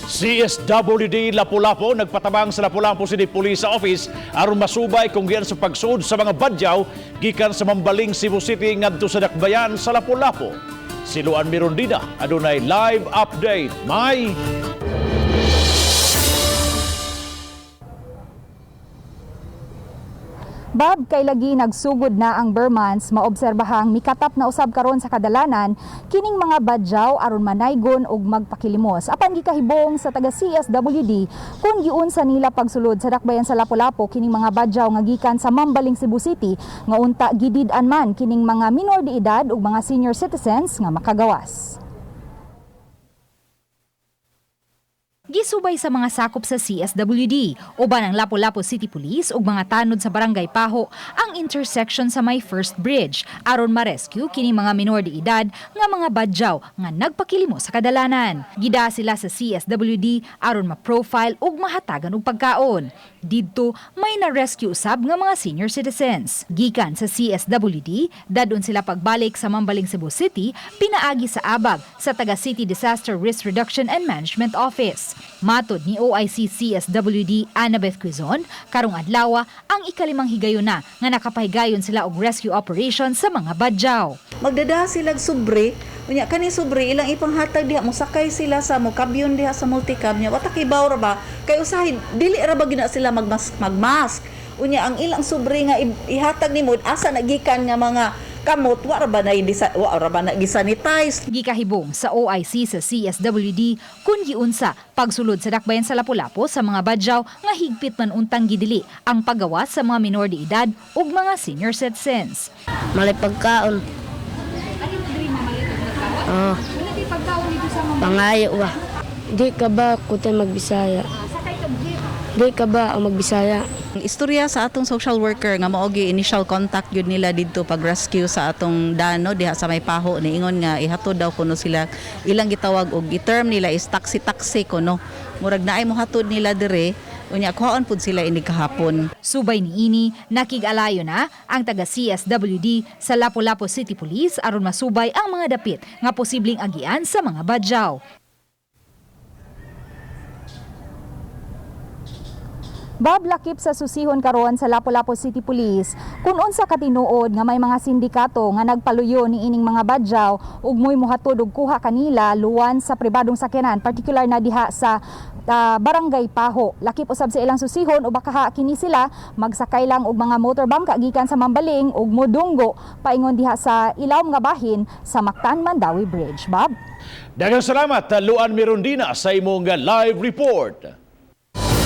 CSWD Lapu-Lapu nagpatabang sa Lapu-Lapu City Police Office aron masubay kung gian sa pagsuod sa mga badyaw gikan sa Mambaling, Cebu City ngadto sa Dakbayan sa Lapu-Lapu. Si Luan Mirondina adunay live update. May Bob, kay lagi nagsugod na ang Burmans, maobserbahang mikatap na usab karon sa kadalanan kining mga badyaw aron manaygon og magpakilimos. Apan gikahibong sa taga CSWD kung giunsa nila pagsulod sa dakbayan sa Lapu-Lapu kining mga badyaw nga gikan sa Mambaling, Cebu City, nga unta gidid-an man kining mga minor de edad ug mga senior citizens nga makagawas. Gisubay sa mga sakop sa CSWD, uban ang Lapu-Lapu City Police ug mga tanod sa Barangay Paho ang intersection sa may First Bridge aron ma-rescue kini mga minor de edad nga mga badyaw nga nagpakilimo sa kadalanan. Gida sila sa CSWD aron ma-profile ug mahatagan og pagkaon. Didto may na-rescue usab nga mga senior citizens. Gikan sa CSWD, dadon sila pagbalik sa Mambaling, Cebu City, pinaagi sa abag sa taga City Disaster Risk Reduction and Management Office. Matod ni OIC CSWD Annabeth Quizon, karong adlaw ang ikalimang higayon na nga nakapahigayon sila og rescue operation sa mga badyaw. Magdada sila sobre, unya kani sobre ilang ipanghatag diha, mosakay sila sa mokabyon diha sa multicab niya. Wa ta kibaw ra ba kay usahay dili ra ba gina sila magmask magmask. Unya ang ilang sobre nga ihatag nimo, asa na gikan nga mga kamot, wa ra ba na wa ra ba na gisanitize? Gikahibong sa OIC sa CSWD kung giunsa pagsulod sa dakbayan sa Lapu-Lapu sa mga badyaw nga higpit man untang gidili ang paggawas sa mga minor de edad ug mga senior citizens. Malay pagkaon. Oo. Pangayo ba? Di ka ba kutay magbisaya? Di ka ba ang magbisaya? Ang istorya sa atong social worker nga mao gi initial contact yun nila didto pag rescue sa atong dano diha sa may Paho, niingon nga ihatod daw kuno sila, ilang gitawag og gi-term nila is taxi taxi kuno, murag naay mohatod nila dire, unya kuhaon pud sila ini kahapon. Subay niini, nakig-alayo na ang taga CSWD sa Lapu-Lapu City Police aron masubay ang mga dapit nga posibleng agian sa mga badyaw. Bob, lakip sa susihon karon sa Lapu-Lapu City Police kung unsa katinuod nga may mga sindikato nga nagpaluyo ni ining mga badyaw ug moy mohatod og kuha kanila luwan sa pribadong sakyanan, partikular na diha sa Barangay Paho. Lakip usab sa ilang susihon o baka kini sila magsakay lang og mga motor bangka gikan sa Mambaling ug modunggo paingon diha sa ilawom nga bahin sa Mactan Mandaue Bridge. Bob. Daghang salamat, Luan Mirondina, sa imong live report.